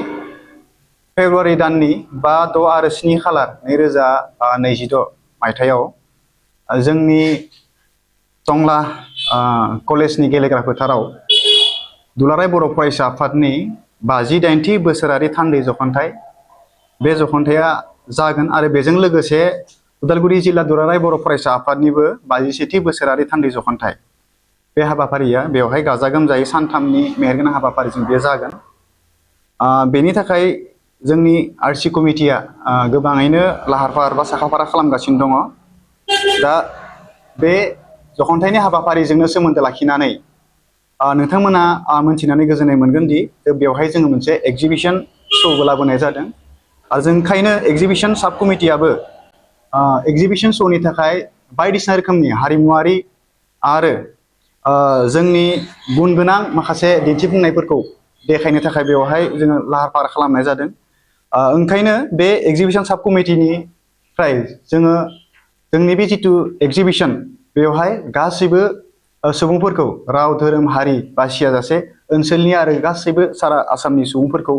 फेब्रुवारि दाननि 5, 6 आरो 7 खालार 2026 मायथाइयाव जोंनि टंला कलेजनि गेलेग्रा फोथाराव दुलाराय बर' फरायसा आफादनि 58थि बोसोरारि थान्दै जखनथाइ बे जखनथाइया जागोन आरो बेजों लोगोसे उदालगुरि जिल्ला दुलाराय बर' फरायसा आफादनिबो 51थि बोसोरारि थान्दै जखनथाइ बे हाबाफारिया बेवहाय गाजा गोमजायै सानथामनि मेहेरगोनां हाबाफारिजों बे जागोन। बेनि थाखाय जोंनि आरसि कमिटिया गोबाङैनो लाहार फाहार बा साखाफारा खालामगासिनो दङ। दा बे जखनथाइनि हाबाफारिजोंनो सोमोन्दो लाखिनानै नोंथांमोना मोनथिनानै गोजोननाय मोनगोन दि बेवहाय जोङो मोनसे एग्जिबिशन श'बो लाबोनाय जादों आरो जों ओंखायनो एग्जिबिशन साब कमिटियाबो एग्जिबिशन श'नि थाखाय बायदिसिना रोखोमनि हारिमुवारि आरो जोंनि गुन गोनां माखासे दिन्थिफुंनायफोरखौ देखायनो थाखाय बेवहाय जोङो लाहार फाहार खालामनाय जादों। ओंखायनो बे एग्जिबिशन साब कमिटिनिफ्राय जोङो जोंनि बे जिथु एग्जिबिशन बेवहाय गासैबो सुबुंफोरखौ राव धोरोम हारि बासियाजासे ओनसोलनि आरो गासैबो सारा आसामनि सुबुंफोरखौ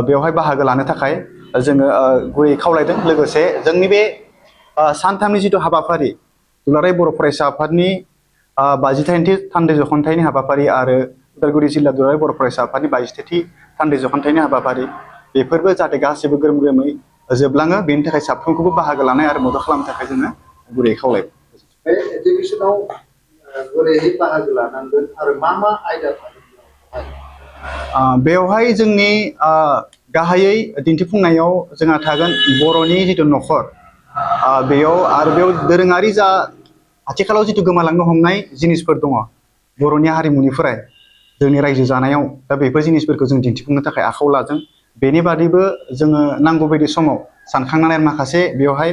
बेवहाय बाहागो लानो थाखाय जोङो गुरै खावलायदों। लोगोसे जोंनि बे सानथामनि जिथु हाबाफारि दुलाराय बर' फरायसा आफादनि 52थि थान्दै जखनथाइनि हाबाफारि आरो उदालगुरि जिल्ला दुलाराय बर' फरायसा आफादनि 52थि थान्दै जखनथाइनि हाबाफारि बेफोरबो जाहाथे गासैबो ग्रोम ग्रोमै जोबलाङो बेनि थाखाय साफ्रोमखौबो बाहागो लानाय आरो मदद खालामनो थाखाय जोङो गुरै खावलायबाय। बे एग्जिबिशनाव बोरैहाय बाहागो लानांगोन आरो मा आयदा थागोन बेवहाय जोंनि गाहायै दिन्थिफुंनायाव जोंहा थागोन बर'नि जिथु नखर बेयाव आरो बेयाव दोरोङारि जा आथिखालाव जिथु गोमालांनो हमनाय जिनिसफोर दङ बर'नि हारिमुनिफ्राय जोंनि रायजो जानायाव दा बेफोर जिनिसफोरखौ जों दिन्थिफुंनो थाखाय आखायाव लादों। बेनि बादैबो जोङो नांगौ बायदि समाव सानखांनानै माखासे बेवहाय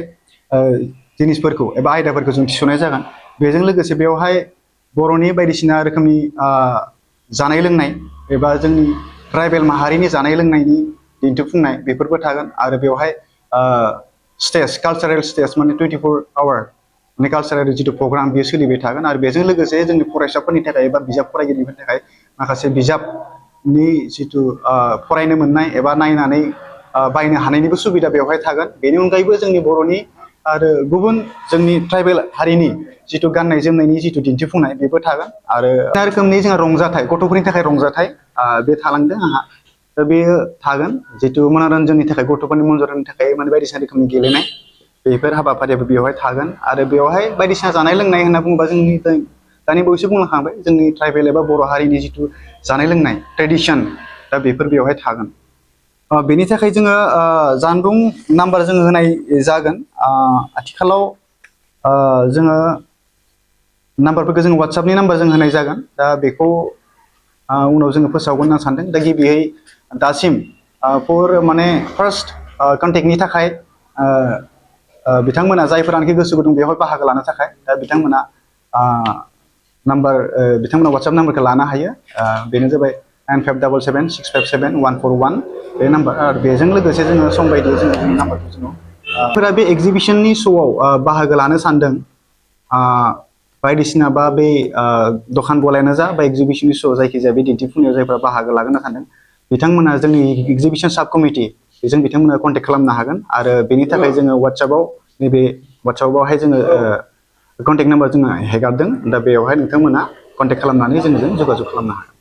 जिनिसफोरखौ एबा आयदाफोरखौ जों थिसननाय जागोन। बेजों लोगोसे बेवहाय बर'नि बायदिसिना रोखोमनि जानाय लोंनाय एबा जोंनि ट्राइबेल माहारिनि जानाय लोंनायनि दिन्थिफुंनाय बेफोरबो थागोन आरो बेवहाय स्टेज कालचारेल स्टेज माने 24 आवार माने कालचारेल जिथु प्रग्राम बेयो सोलिबाय थागोन आरो बेजों लोगोसे जोंनि फरायसाफोरनि थाखाय एबा बिजाब फरायगिरिफोरनि थाखाय माखासे बिजाबनि जिथु फरायनो मोननाय एबा नायनानै बायनो हानायनिबो सुबिदा बेवहाय थागोन। बेनि अनगायैबो जोंनि बर'नि आरो गुबुन जोंनि ट्राइबेल हारिनि जिथु गाननाय जोमनायनि जिथु दिन्थिफुंनाय बेबो थागोन आरो बायदि रोखोमनि जोंहा रंजाथाइ गथ'फोरनि थाखाय रंजाथाइ बे थालांदों आंहा दा बेयो थागोन जिथु मनोरन्जननि थाखाय गथ'फोरनि मनोरन्जननि थाखाय माने बायदिसिना रोखोमनि गेलेनाय बेफोर हाबाफारियाबो बेवहाय थागोन आरो बेवहाय बायदिसिना जानाय लोंनाय होनना बुङोबा जोंनि दानि बावैसो बुंलांखांबाय जोंनि ट्राइबेल एबा बर' हारिनि जिथु जानाय लोंनाय ट्रेडिसन दा बेफोर बेवहाय थागोन। बेनि थाखाय जोङो जानबुं नाम्बार जोङो होनाय जागोन। आथिखालाव जोङो नाम्बारफोरखौ जोङो वाट्सएपनि नाम्बार जों होनाय जागोन। दा बेखौ उनाव जोङो फोसावगोन होनना सानदों। दा गिबियै दासिम माने फार्स्ट कन्टेक्टनि थाखाय बिथांमोना जायफोरानोखि गोसो गुदुं बेवहाय बाहागो लानो थाखाय दा बिथांमोना बिथांमोना वाट्सएप नाम्बारखौ लानो हायो। बेनो जाबाय 9577657141 बे नाम्बार आरो बेजों लोगोसे जोङो सम बायदियै जोङो नाम्बारखौ जोङो बे एग्जिबिशननि श'आव बाहागो लानो सानदों बायदिसिना बा बे दखान गलायानो जा बा एग्जिबिशननि श' जायखिजाया बे दिन्थिफुंनायाव जायफोरा बाहागो लागोन होनना सानदों बिथांमोना जोंनि एग्जिबिशन साब कमिटि बेजों बिथांमोना कन्टेक्ट खालामनो हागोन आरो बेनि थाखाय जोङो नैबे वाट्सएपआवहाय जोङो कन्टेक्ट नाम्बार जोङो हेगारदों। दा बेवहाय नोंथांमोना कन्टेक्ट खालामनानै जोंजों जगाजग खालामनो हागोन।